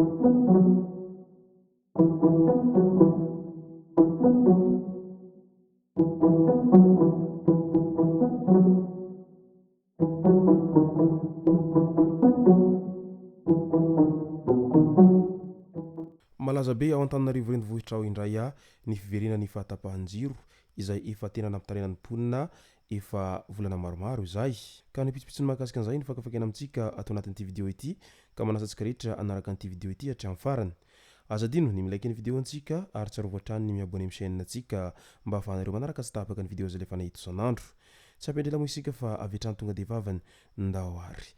Malaza be ao Antananarivo renivohitra ao indray ny fiverenan'ny fahatapahan-jiro izay efa tena nampitaraina ny mponina efa volana maromaro izay. Ka ny pitsopitsony mahakasika an'izay no fakafakaina amintsika ato anatin'ity video ity ka manasa antsika rehetra hanaraka an'ity video ity hatramin'ny farany. Aza adino ny mi-like ny video antsika ary tsarovy hatrany ny mi-abonner amin'ny chaîne antsika mba ahafahanareo manaraka tsy tapaka ny video izay alefanay eto isan'andro. Tsy hampiandry ela moa isika fa avy hatrany tonga dia vavany. Ndao ary.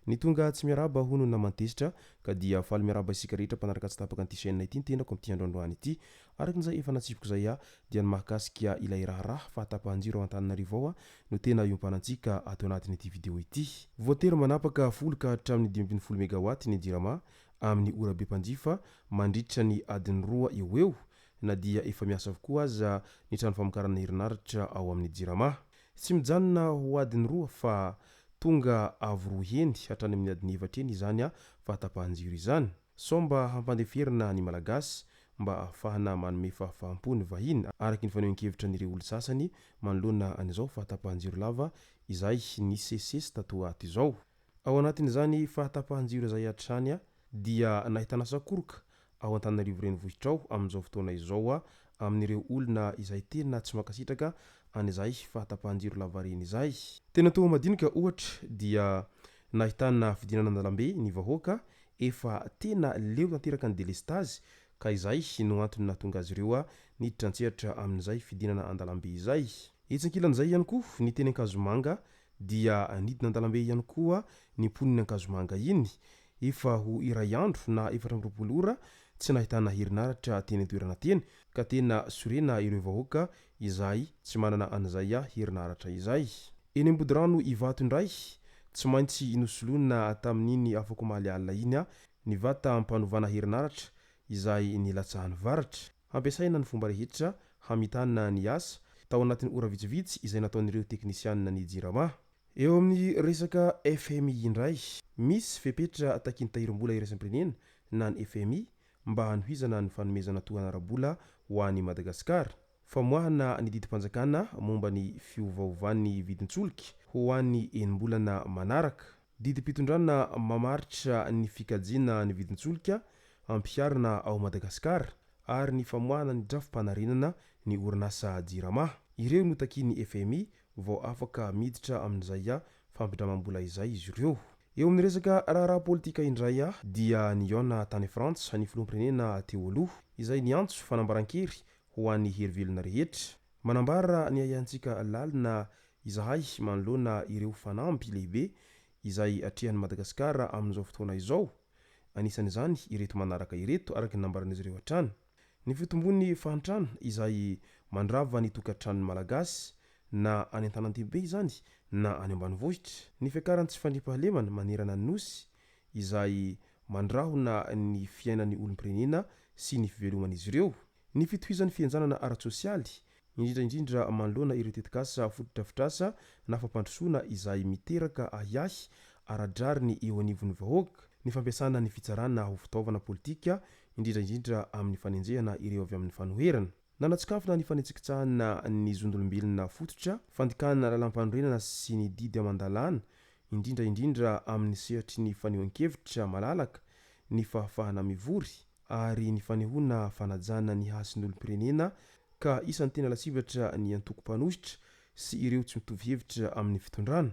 Ny tonga tsy miarahaba hono ny naman-tezitra ka dia faly miarahaba isika rehetra mpanaraka tsy tapaka an'ity chaîne ity ny tenako amin'ity andro androany ity. Araka izay efa natsipiko izay aho dia ny mahakasika ilay raharaha fahatapahan-jiro ao Antananarivo ao no tena iompanantsika ato anatin'ity video ity. Voatery manapaka folo ka hatramin'ny 15 megawatt ny Jirama amin'ny ora be mpanjifa mandritra ny adiny roa eo ho eo na dia efa miasa avokoa aza ny trano famokarana herinaratra ao amin'ny Jirama. Tsy mijanona ho adiny roa fa tonga avo roa heny hatrany amin'ny adiny efatra eny izany fahatapahan-jiro izany. Sao mba hampandeferina ny Malagasy mba ahafahana manome fahafaham-po ny vahiny, araka ny fanehoan-kevitra an'ireo olon-tsasany manoloana an'izao fahatapahan-jiro lava izay nisesisesy tato ho ato izao. Ao anatin'izany fahatapahan-jiro izay hatrany dia nahitana sakoroka ao Antananarivo renivohitra ao amin'izao fotoana izao amin'ireo olona izay tena tsy mankasitraka an'izay fahatapahan-jiro lavareny izay. Tena toa madinika ohatra dia nahitana fidinana an-dalambe ny vahoaka efa tena leo tanteraka ny delestazy ka izay no antony nahatonga azy ireo niditra an-tsehatra amin'izay fidinana an-dalambe izay. Etsy ankilan'izay ihany koa ny teny Ankazomanga dia nidina an-dalambe ihany koa ny mponin'i Ankazomanga iny efa ho iray andro na 24 ora tsy nahitana herinaratra teny an-toerana teny ka tena sorena ireo vahoaka izay tsy manana an'izay herinaratra izay. Eny Ambodirano Ivato indray, tsy maintsy nosoloina tamin'iny afak'omaly alina iny ny vatam-panovana herinaratra izay nilatsahan'ny varatra. Hampiasaina ny fomba rehetra hamitana ny asa tao anatin'ny ora vitsivitsy izay nataon'ireo teknisianina ny Jirama. Eo amin'ny resaka fmi indray, misy fepetra takian'ny Tahirimbola iraisam-pirenena na ny fmi mba hanohizana ny fanomezana tohana ara-bola ho an'i Madagasikara. Famoahana ny didim-panjakana momba ny fiovaovan'ny vidin-tsolika ho an'ny enim-bolana manaraka. Didim-pitondrana mamaritra ny fikajiana ny vidin-tsolika ampiharina ao Madagasikara ary ny famoahana ny drafi-panarenana ny orinasa Jirama. Ireo no takian'ny fmi vao afaka miditra amin'izay fampindramam-bola izay izy ireo. Eo amin'ny resaka raharaha politika indray dia nihaona tany Frantsa ny filoham-pirenena teo aloha izay niantso fanambaran-kery ho an'ny hery velona rehetra. Manambara ny ahiahintsika lalina izahay manoloana ireo fanamby lehibe izay atrehan'i Madagasikara amin'izao fotoana izao, anisan'izany ireto manaraka ireto araka ny nambaran'izy ireo hatrany. Ny fitombon'ny fahantrana izay mandrava ny tokantranon'ny Malagasy na any an-tanàn-dehibe izany na any ambanivohitra. Ny fiakaran'ny tsy fandriampahalemana manerana ny Nosy izay mandrahona ny fiainan'ny olom-pirenena sy ny fiveloman'izy ireo. Ny fitohizan'ny fihenjanana ara-tsosialy, indrindra indrindra manoloana ireo tetikasa fotodrafitrasa na fampandrosoana izay miteraka ahiahy ara-drariny eo anivon'ny vahoaka. Ny fampiasana ny fitsarana ho fitaovana politika, indrindra indrindra amin'ny fanenjehana ireo avy amin'ny fanoherana. Nanatsikafona ny fanitsikitsahana ny zon'olombelona fototra, fandikana lalàmpanorenana sy ny didy aman-dalàna, indrindra indrindra amin'ny sehatry ny fanehoan-kevitra malalaka, ny fahafahana mivory, ary ny fanehoana fanajana ny hasin'olom-pirenena ka isan'ny tena lasibatra ny antoko mpanohitra sy ireo tsy mitovy hevitra amin'ny fitondrana.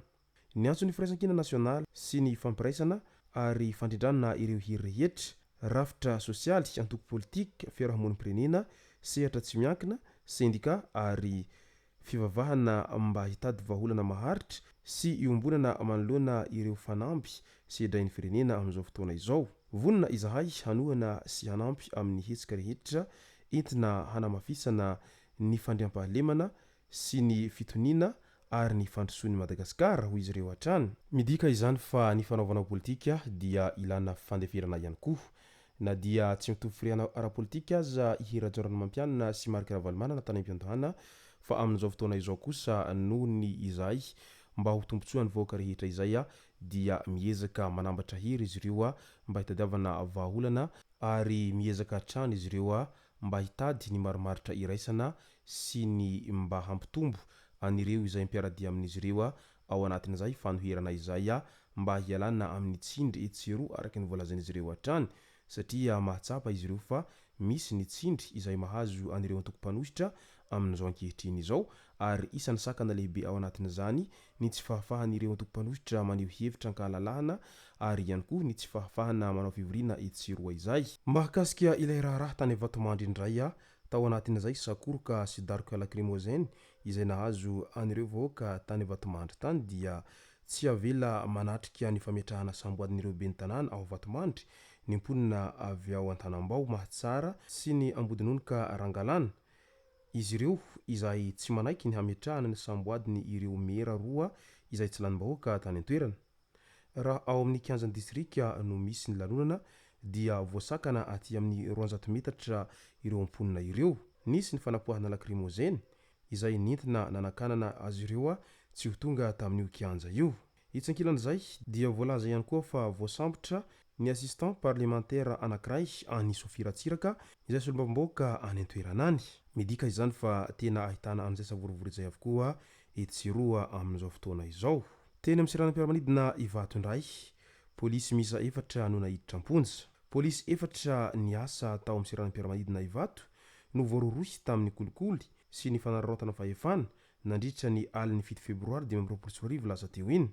Niantso ny firaisankina nasionaly sy ny fampiraisana ary fandrindrana ireo hery rehetra, rafitra sosialy, antoko politika, fiarahamonim-pirenena, sehatra tsy miankina, sendika ary fivavahana mba hitady vahaolana maharitra sy iombonana manoloana ireo fanamby sedrain'ny firenena amin'izao fotoana izao. Vonona izahay hanohana sy hanampy amin'ny hetsika rehetra entina hanamafisana ny fandriampahalemana sy ny fitoniana ary ny fandrosoan'i Madagasikara, hoy izy ireo hatrany. Midika izany fa ny fanaovana politika dia ilana fandeferana ihany koa. Na dia tsy mitovy firehana ara-politika aza i Hery Rajaonarimampianina sy Marc Ravalomanana tany am-piandohana fa amin'izao fotoana izao kosa noho ny izay mba ho tombontsoan'ny vahoaka rehetra izay dia miezaka manambatra hery izy ireo mba hitadiavana vahaolana ary miezaka hatrany izy ireo mba hitady ny marimaritra iraisana sy ny mba hampitombo an'ireo izay mpiara-dia amin'izy ireo ao anatin'izay fanoherana izay mba hialana amin'ny tsindry etsy sy eroa araka ny voalazan'izy ireo hatrany satria mahatsapa izy ireo fa misy ny tsindry izay mahazo an'ireo antoko mpanohitra amin'izao ankehitriny izao ary isan'ny sakana lehibe ao anatin'izany ny tsy fahafahan'ireo antoko mpanohitra maneho hevitra ankahalalahana ary ihany koa ny tsy fahafahana manao fivoriana etsy sy eroa izay. Mahakasika ilay raharaha tany Vatomandry indray, tao anatin'izay sakoroka sy daroka lakrimozeny izay nahazo an'ireo vahoaka tany Vatomandry tany dia tsy avela manatrika ny fametrahana samboadin'ireo ben'ny tanàna ao Vatomandry ny mponina avy ao Antanambao Mahatsara sy ny Ambodinonoka Rangalana izy ireo izay tsy manaiky ny hametrahana ny samboadiny ireo mera roa izay tsy lanim-bahoaka tany an-toerana. Raha ao amin'ny kianjan'ny distrika no misy ny lanonana dia voasakana aty amin'ny 200 metatra ireo mponina ireo. Nisy ny fanapoahana lakrimozeny izay nentina nanakanana azy ireo tsy ho tonga tamin'io kianja io. Etsy ankilan'izay dia voalaza ihany koa fa voasambotra ny assistant parlementaire anankiray any Sofia Ratsiraka izay solombavambahoaka any an-toerana any. Midika izany fa tena ahitana an'izay savorovoro izay avokoa etsy sy eroa amin'izao fotoana izao. Teny amin'ny seranam-piaramanidina Ivato indray, polisy miisa efatra no naiditra am-ponja. Polisy efatra niasa tao amin'ny seranam-piaramanidina Ivato no voarohirohy tamin'ny kolikoly sy ny fanararaotana fahefana nandritra ny alin'ny fito febroary 2025 lasa teo iny.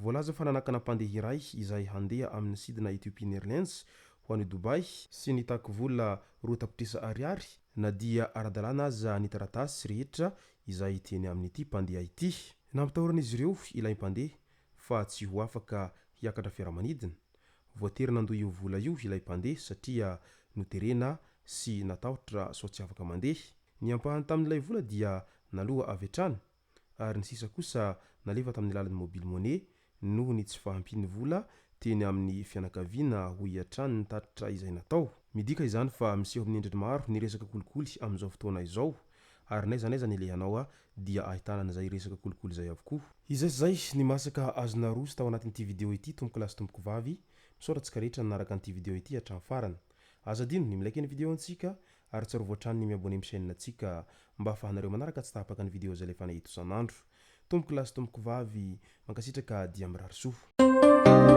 Voalaza fa nanakana mpandeha iray izay handeha amin'ny sidina Ethiopian Airlines ho any Dubai sy nitaky vola roa tapitrisa ariary na dia ara-dalàna aza ny taratasy rehetra izay teny amin'ity mpandeha ity. Nampitahoran'izy ireo ilay mpandeha fa tsy ho afaka hiakatra fiaramanidina. Voatery nandoa io vola io ilay mpandeha satria noterena sy natahotra sao tsy afaka mandeha. Ny ampahany tamin'ilay vola dia naloa avy hatrany ary ny sisa kosa nalefa tamin'ny alalan'ny mobile money noho ny tsy fahampian'ny vola teny amin'ny fianakaviana hoy hatrany ny tatitra izay natao. Midika izany fa miseho amin'ny endriny maro ny resaka kolikoly amin'izao fotoana izao ary n'aiza n'aiza nilehanao dia ahitana an'izay resaka kolikoly izay avokoa. Izay sy izay ny masaka azo naroso tao anatin'ity video ity tompokolahy sy tompokovavy, misaotra antsika rehetra nanaraka an'ity video ity hatramin'ny farany. Aza adino ny mi-like ny video antsika ary tsarovy hatrany ny mi-abonner amin'ny chaîne ntsika mba afahanareo manaraka tsy tapaka ny video izay alefanay eto isan'andro. Tompoko lahy sy tompoko vavy, mankasitraka dia mirary soa.